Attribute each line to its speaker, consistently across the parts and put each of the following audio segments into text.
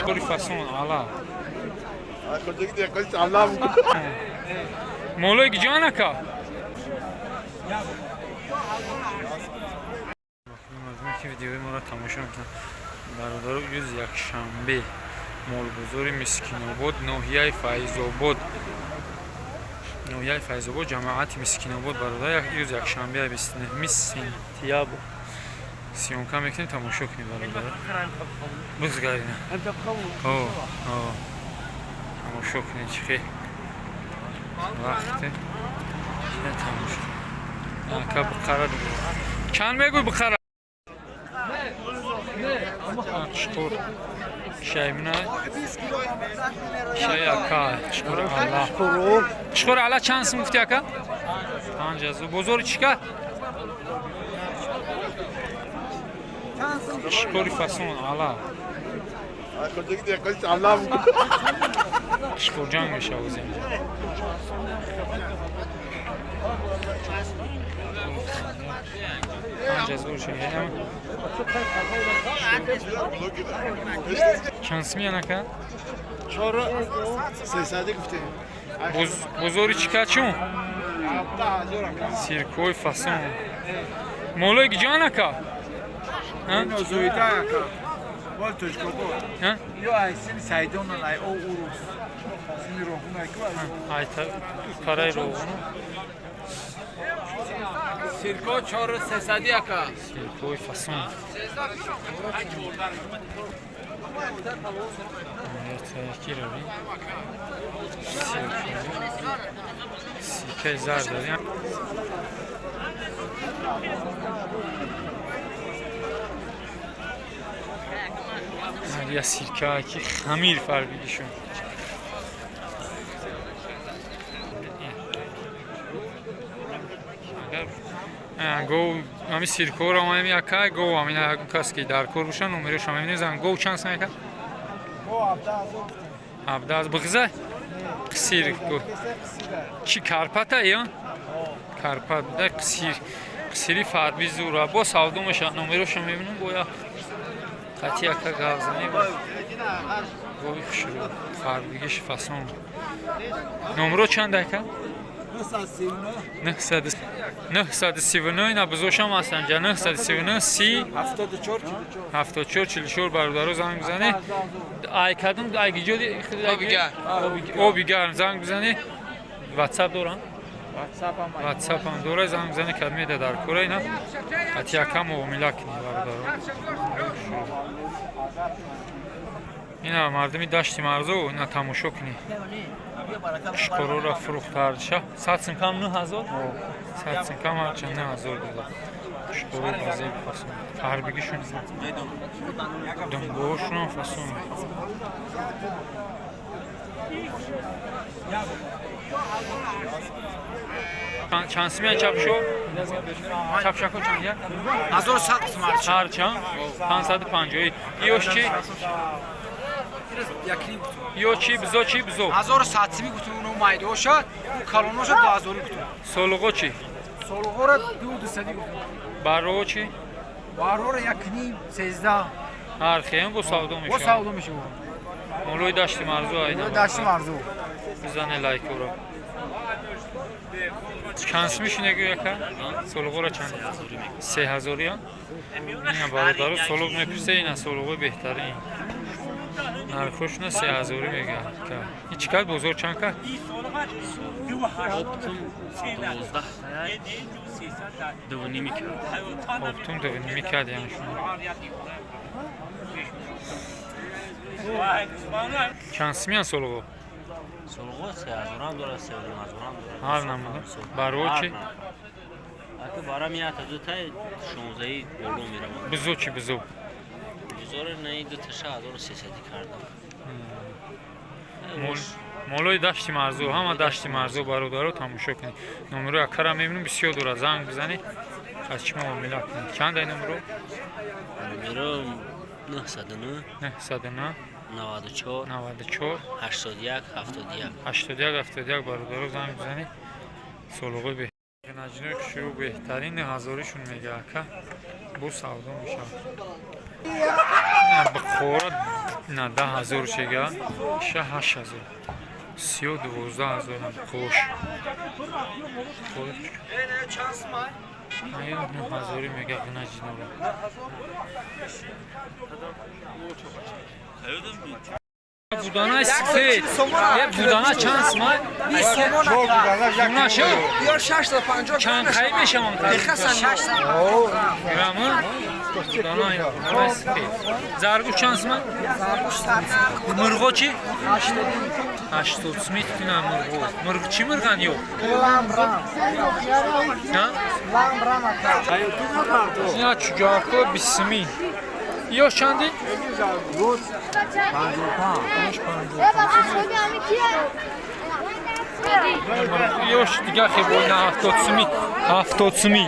Speaker 1: Кори фасон ала. Молои гиҷан ака? Мардуме ки видеои моро тамошо мекунанд, бародаро, рӯзи якшанбе молбозори Мискинобод, ноҳияи Файзобод, ноҳияи Файзобод, ҷамоати Мискинобод, бародар, рӯзи якшанбе, 29 сентябр съёмка мекунем, тамошо кунем, бародар. Бизгарина, тамошо кунед, чӣ хел вақте тамошо. Ака, бқара чанд мегӯй, бқара? Чуқур шаймина шай ака, чуқур алла, чуқур алла. Чанд сум гуфти, ака? 5000. Бозори чӣ ка? Чуқури фасон алла, чуқурҷанг мешавоз инҷа. 5000 шаям. Чанд сум янака?
Speaker 2: Чора сесади гуфтем.
Speaker 1: Бозори чӣ ка чун? Сиркҳои фасон. Молои гиҷан ака?
Speaker 2: Зоида ака. Вал Тоҷикобод. Ё ай сини Сайдонан, ай о урус. Сини Роғун ай ку.
Speaker 1: Ай параи Роғуну.
Speaker 3: Сирко чору сесади ака.
Speaker 1: Сиркҳои фасон. Сикаи зар дорем. Я сирка ки хамир фарбигишон. Гов ами сиркоро ами ака гов ами кас ки дар кор бошан, номерошам меминезан. Гов чанд сум ака? 17 бғза? Қисир чӣ, карпата ё? Карпат буда, қисир. Қисири фарби зура. Бо савдо мешавад, номерошам мебинам, боя қати ака гавзанӣ. Гови хушрӯ, фарбигиш фасон. Номро чанд ака? 939. Ина бузошам ҳастанд ҷа. 939 30 74 44. Бародаро, занг бизанед. Ай кадом, ай гиҷоди? Оби гарм. Занг бизанед. Ватсап дорам, ватсапам дора, занг бизанед, кадмеда дар кора. Ина қати ака муомила кунед, бародаро. Ина мардуми дашти марзу, ина тамошо кунед. Шукурора фурӯхтарша 100 сум кам, 9000, 100 сум кам, ҳарчанд 9000 дода. Шукуро базеб фасон, фарбигишон, думбоошонам фасон. Чанд сумя чапшо? Чапшако чанд я?
Speaker 3: 1100 сум ҳарчанд.
Speaker 1: Ҳарчанд 550. Ёш чи? Ё чи, бизо чи, бизо?
Speaker 3: 1100 сими гуфтум, уно майдоша, у калоноша 2000 гуфтум.
Speaker 1: Солуғо чи?
Speaker 3: Солуғора 2200 гуфтум.
Speaker 1: Барро чи?
Speaker 3: Баррора 1,5, 13.
Speaker 1: Ҳар хем бо савдо мешавад.
Speaker 3: Бо савдо мешавад.
Speaker 1: Молои дашти марзу айна.
Speaker 3: Дашти марзу.
Speaker 1: Бизане лайкора. Чанд сум мешунегӯ яка? Солуғора чанд? 3000-ия? Ина бародаро, солуғ мепурсе, ина солуғои беҳтарин. Нархошуна 3000 мегӯяд. Ин чӣ кард, бозор чанд кард?
Speaker 4: Оптум 12 2,5 кард.
Speaker 1: Оптум 2,5 кард, яъне шумо. Чанд сумян солуғо?
Speaker 4: Солуғо 3000-ам дорад, 3,5 ҳазорам дорад.
Speaker 1: Ҳар намуда. Баро чӣ?
Speaker 4: Ака, барам якта дутай шонздаи боло меравад.
Speaker 1: Бизо чӣ, бизо?
Speaker 4: Бизоро наи дуташа 1300 кардам.
Speaker 1: Молои дашти марзу, ҳама дашти марзу, бародаро, тамошо кунед. Номерои акара мебинем, бисёр дорад, занг бизанед, аз чӣ муомила кунед. Чанд ай номеро?
Speaker 4: Номеро 909
Speaker 1: 909
Speaker 4: 94
Speaker 1: 94
Speaker 4: 81 71
Speaker 1: 81 71. Бародаро, занг бизанед. Солуғои наҷинои хушрӯ беҳтарин ҳазоришон мега ака, бо савдо мешавад. Бухора на 10 000 шега, иша 8000, сиё 12 000. Қош 9000-и мега ғинаҷинова. Будана сифет е, будана чанд сумай? Дунаша чанд қай мешавам? Грамм будана, будана сифет. Заргуш чанд сумай? Мурғо чи? 80 суми. Ина мурғо. Мурғ чӣ мурған ё? Ина чуҷако 20 суми. Ёш чанди? Ёш дига хебоина 70 суми, 70 суми.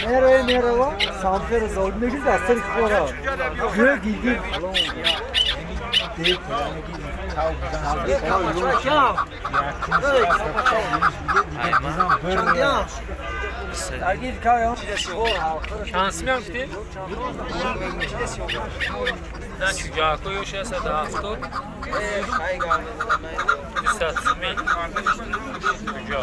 Speaker 5: Merhaba merhaba. Samfer zorundaki dastar kora. Gök gigi.
Speaker 1: Чанд суми гуфтӣ? На, чуҷако ёш 170, 200 суми чуҷа.